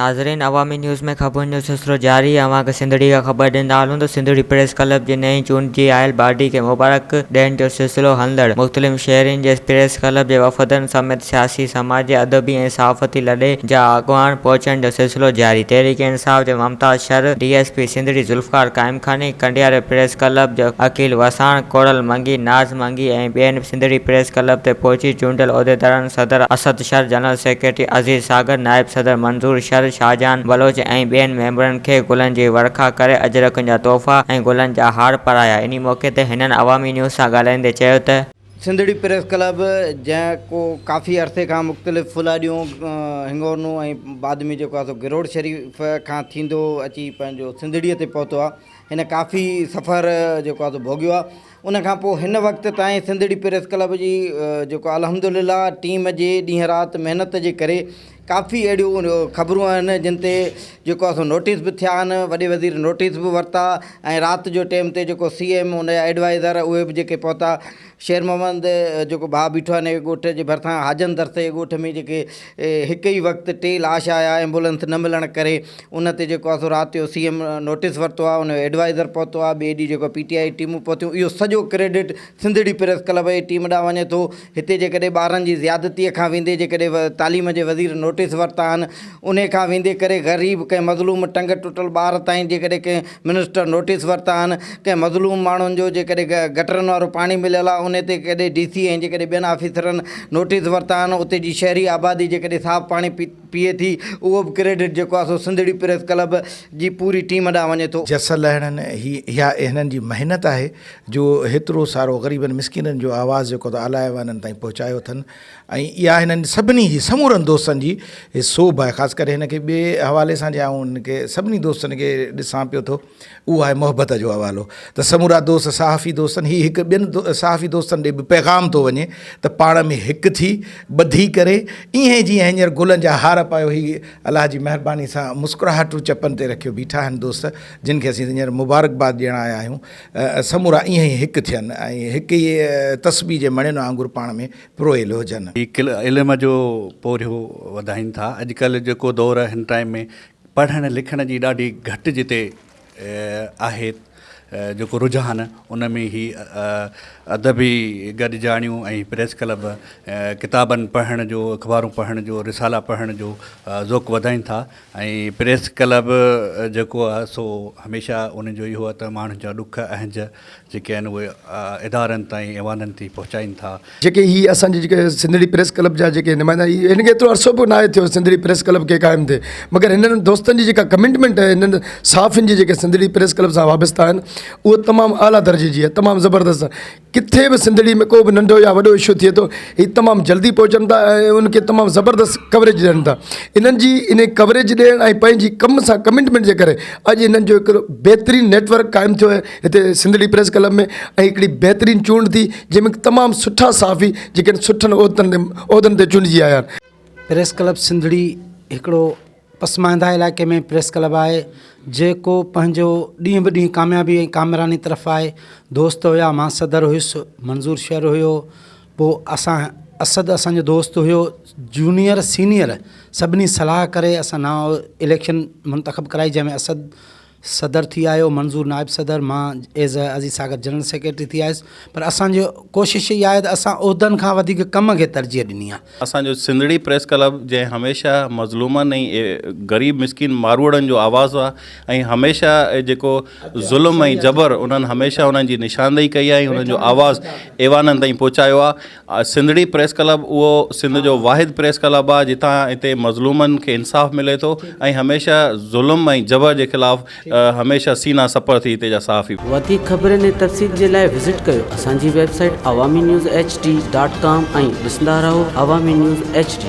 ناظرين عوامي نيوز ۾ خبرن جو سلسلو جاري اوهان کي سنڌڙي کان خبر ڏيندا هلون ته سنڌڙي پريس ڪلب جي نئين چونڊجي آيل باڊي کي مبارڪ ڏيڻ جو سلسلو هلندڙ مختلف شهرين جي پريس ڪلب جي وفدن سميت سياسي سماجي ادبي ۽ صحافتي لڏي جا اڳواڻ پهچڻ جو سلسلو جاري تحريڪ انصاف جي Mumtaz Shar D S P Sindhri Zulfiqar Qaimkhani Kandiaro press club جو عقيل وساڻ ڪوڙل منگي ناز منگي ۽ ٻين سنڌڙي پريس ڪلب تي پهچي چونڊيل عهديدارن صدر اسد شر، جنرل سيڪريٽري عزيز ساگر، نائب صدر منظور شر، شاهجهان بلوچ ۽ ٻين ميمبرن کي گلن جي ورکا ڪري اجرڪن جا تحفا ۽ گلن جا هار پارايا. انهي موقعي تي هنن عوامي نيوز سان ڳالهائيندي چيو ته. سنڌڙي پريس ڪلب جنهن ڪو ڪافي عرصي کان مختلف ڦلاڏيون، هنگورنو ۽ بعد ۾ جيڪو آهي سو گروڙ شريف کان ٿيندو اچي پنهنجو سنڌڙيء تي پهتو آهي. هن ڪافي سفر جيڪو آهي سو ڀوڳيو آهي. ان کان پوء هن وقت تائين سنڌڙي پريس ڪلب جي جيڪو الحمدلله ٽيم جي ڏينهن رات محنت جي ڪري ڪافي اهڙيون خبرون آهن جن تي جيڪو آهي سو نوٽيس به ٿيا آهن وڏي وزير نوٽيس به ورتا ۽ رات جو ٽيم تي جيڪو سي ايم ان جا ايڊوائزر اهي به جيڪي پهتا شير محمد جيڪو ڀاء بيٺو آهي هن ڳوٺ جي ڀرسان حاجن درس جي ڳوٺ ۾ جيڪي هڪ ئي وقت ٽي لاش آيا ايمبولنس نه ملڻ ڪري ان تي جيڪو آهي سو رات جو سي ايم نوٽيس ورتو آهي ان جو ايڊوائيزر پهتو آهي ٻئي ڏينهن جيڪو پي ٽي آء ٽيمون پهتيون اهو سڄو ڪريڊٽ سنڌڙي پريس ڪلب جي ٽيم ڏانهن وڃي ٿو هتي جيڪڏهن ٻارن جي زيادتي کان ويندي جيڪڏهن تعليم جي وزير نوٽيس ورتا آهن انهي کان ويندي ڪري غريب ڪنهن مظلوم ٽنگ ٽٽل ٻار تائين جيڪڏهن ڪنهن منسٽر نوٽيس ورتا آهن ڪنهن مظلوم ماڻهن جو جيڪڏهن گٽرن وارو پاڻي مليل آهي انهي تي ڪڏهن ڊي سي ۽ جيڪڏهن ٻين آفيسرن نوٽيس ورتا آهن اتي جي شهري آبادي جيڪڏهن صاف پاڻي پي پيئي ٿي اهو به ڪريڊٽ جيڪو آهي سو سنڌڙي پريس ڪلب جي پوري ٽيم ڏانهن وڃي ٿو. جس لهڻن هي اها هنن جي محنت آهي جو هيترو سارو غريبن مسڪينن جو آواز جيڪو ته اعليٰ ايوانن تائين پهچايو اٿن ۽ اها هنن سڀني جي سمورن دوستن جي سوڀ آهي خاص ڪري هن کي ٻئي حوالي سان جي آئون هن کي سڀني دوستن کي ڏسان پيو ٿو اهو آهي محبت جو حوالو ته سمورا دوست صحافي دوستن هي هڪ ٻين صحافي دوستن ڏي به پيغام ٿو وڃي ته پاڻ ۾ هڪ ٿي ٻڌي ڪري ائين جيئن هينئر گلن جا هار پايو هي الله جي مهرباني سان مسڪراهٽون چپن تي رکيو بيٺا آهن دوست جن کي اسين هينئر مبارڪباد ڏيڻ آيا آهيون سمورا ائين ئي هڪ ٿين ۽ هڪ ئي تسبيح جي مڻين وانگر پاڻ ۾ پروئيل هجن. هي علم جو پورهيو وڌائين ٿا اڄڪلهه جيڪو دور هن ٽائيم ۾ پڙهڻ لکڻ جي ڏاڍي گهٽ جتي آهي جيڪو رجحان ان ۾ هي ادبي گڏجاڻيون ۽ پريس ڪلب ڪتابن پڙهڻ جو اخبارون پڙهڻ جو رسالا پڙهڻ جو ذوق وڌائين ٿا ۽ پريس ڪلب جيڪو آهي سو هميشه ان جو اهو آهي ته ماڻهن جا ڏک اهنج جيڪي آهن اهي ادارن تائين ايوانن تائين پهچائين ٿا. جيڪي هي اسان جي جيڪي سنڌڙي پريس ڪلب جا جيڪي نمائندا هي هن کي ايترو عرصو به ناهي ٿيو سنڌڙي پريس ڪلب کي قائم ٿئي مگر هنن دوستن جي جيڪا ڪمٽمينٽ آهي هنن صحافين جي جيڪي سنڌڙي پريس ڪلب سان وابسته آهن اهو تمام اعليٰ درجي جي آهي تمام زبردست آهي ڪٿي به سنڌڙي ۾ ڪو به ننڍو يا وڏو اشو ٿئي ٿو هي تمام جلدي پهچن ٿا ۽ ان کي تمام زبردست ڪوريج ڏين ٿا انهن جي ان ڪوريج ڏيڻ ۽ پنهنجي ڪم سان ڪمٽمينٽ جي ڪري اڄ انهن جو هڪڙو بهترين نيٽورڪ قائم ٿيو آهي هتي سنڌڙي پريس ڪلب ۾ ۽ هڪڙي بهترين چونڊ ٿي جنهن ۾ تمام سٺا صحافي جيڪي آهن سٺن عهدن تي چونڊجي آيا آهن. پريس ڪلب سنڌڙي هڪڙو پسمانده علائقي ۾ پريس ڪلب آهي جيڪو پنهنجو ڏينهن به ڏينهن ڪاميابي ۽ ڪامراني طرف آهي دوست هيا مان صدر هيس منظور شر هيو پوء اسان اسد اسان جو دوست هيو جونيئر سينيئر سڀني صلاح ڪري اسان نئون اليڪشن منتخب ڪرائي جنهن ۾ اسد صدر ٿي آيو، منظور نائب صدر، مان as a Aziz Sagar general secretary ٿي آيس پر اسان جي ڪوشش اها آهي ته اسان عهدن کان وڌيڪ ڪم کي ترجيح ڏني آهي. اسان جو سنڌڙي پريس ڪلب جنهن هميشه مظلومن ۽ غريب مسڪين ماروئڙن جو آواز آ ۽ هميشه جيڪو ظلم ۽ جبر انهن هميشه انهن جي نشاندهي ڪئي آ ۽ انهن جو آواز ايوانن تائين پهچايو آ سنڌڙي پريس ڪلب اهو سنڌ جو واحد پريس ڪلب آهي جتان هتي مظلومن کي انصاف ملي ٿو ۽ هميشه ظلم ۽ جبر جي خلاف هميشه سينا سپر ٿي هتي جا صحافي. وڌيڪ خبرن ۽ تفصيل جي لاء وزٽ ڪيو اسان جي website Awami news H D dot com ۽ ڏسندا رهو عوامي نيوز ايڇ ڊي.